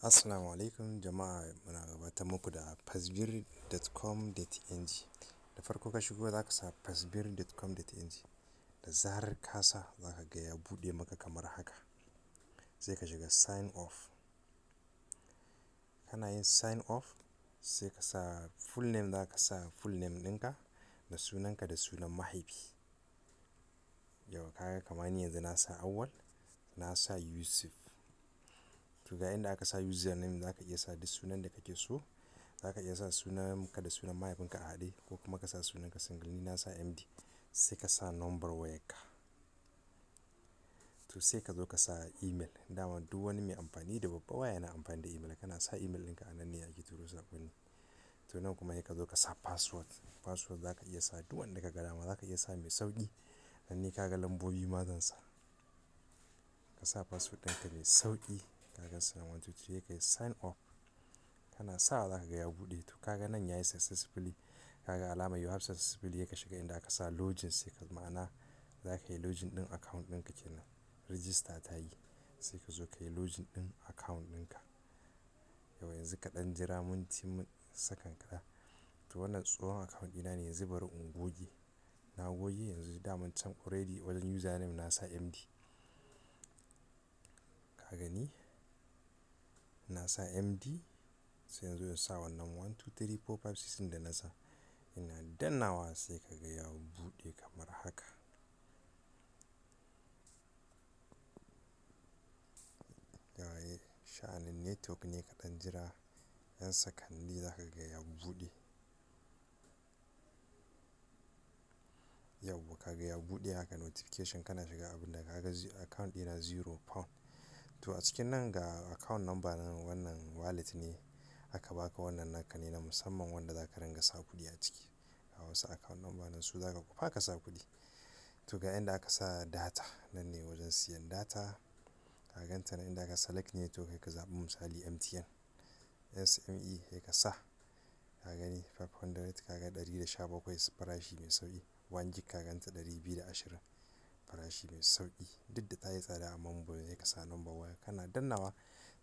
Assalamu alaikum jama'a, muna gabatar muku da fasbir.com.ng. Da farko ka shigo za ka sa fasbir.com.ng. Da zarar ka sa, za ka ga ya buɗe maka kamar haka. Sai ka shiga sign off. Kana yin sign off sai ka sa full name, za ka sa full name ɗinka da sunanka da sunan mahaifi. Yau ka ga kamar ni yanzu na sa Auwal, na sa Yusuf. To, ga inda aka sa username, za ka iya sa duk sunan da kake so. Za ka iya sa sunanka da sunan mahaifinka a haɗe ko kuma ka sa sunanka single. Ni na sa MD. Sai ka sa number wayarka. To, sai ka zo ka sa email. Dama duk wani mai amfani da babba waya yana amfani da email. Kana sa email ɗinka, a nan ne ake turo saƙonni. To, nan kuma sai ka zo ka sa password. Password za ka iya sa duk wanda ka ga dama. Za ka iya sa mai sauƙi. Dan ni ka ga lambobi ma zan sa. Ka sa password ɗinka mai sauƙi. Ka ga sa 1 2 3, kai sign up. Kana sawa za ka ga ya buɗe. To, ka ga nan yayi successfully. Ka ga alamar "You have successfully", sai ka shiga inda aka sa login, sai ka ma'ana za ka yi login ɗin account ɗinka kenan. Register ta yi. Sai ka zo ka yi login ɗin account ɗinka. Yau yanzu ka ɗan jira minti second kaɗan. To, wannan tsohon account ɗina ne, yanzu bari in goge. Na goge yanzu, daman can already wajen username na sa MD. Ka gani? Na sa MD, sai yanzu in sa wannan 1 2 3 4 5 6 ɗin da na sa. Ina dannawa sai ka ga ya buɗe kamar haka. Yayi sha'anin network ne, kaɗan jira 'yan sakanni za ka ga ya buɗe. Yauwa, ka ga ya buɗe haka, notification kana shiga abun da ka ga account ɗina £0. To, a cikin nan ga account number nan, wannan wallet ne aka baka, wannan naka ne na musamman wanda za ka ringa sa kuɗi a ciki. Ga wasu account number nan, su za ka kwafa ka sa kuɗi. To, ga inda aka sa data, nan ne wajen siyan data. Ka gan ta nan inda aka select ne, to kai ka zaɓi misali MTN, SME, sai ka sa. Ka gani 500, ka ga 117, farashi mai sauƙi. 1 gig ka ganta 220, farashi mai sauƙi. Duk da ta yi tsada amma sai ka sa number waya, kana dannawa.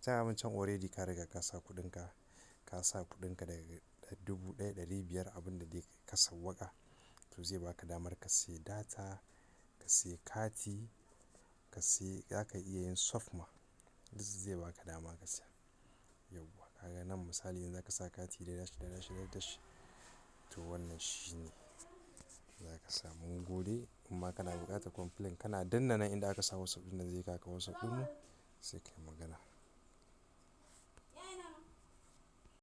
Can abun can already ka riga ka sa kuɗinka. Ka sa kuɗinka daga 1,500, abun da dai ka sawwaƙa. To, zai baka damar ka sayi data, ka sayi kati, ka sayi, za ka iya yin soft ma. Duk zai baka dama ka siya. Yauwa, ka ga nan misali in za ka sa kati da dash da dash da dash. To, wannan shine za ka samu. Mun gode. In kana buƙatar complaint, kana danna nan inda aka sa WhatsApp ɗin nan, zai kai ka WhatsApp ɗinmu, sai ka yi magana.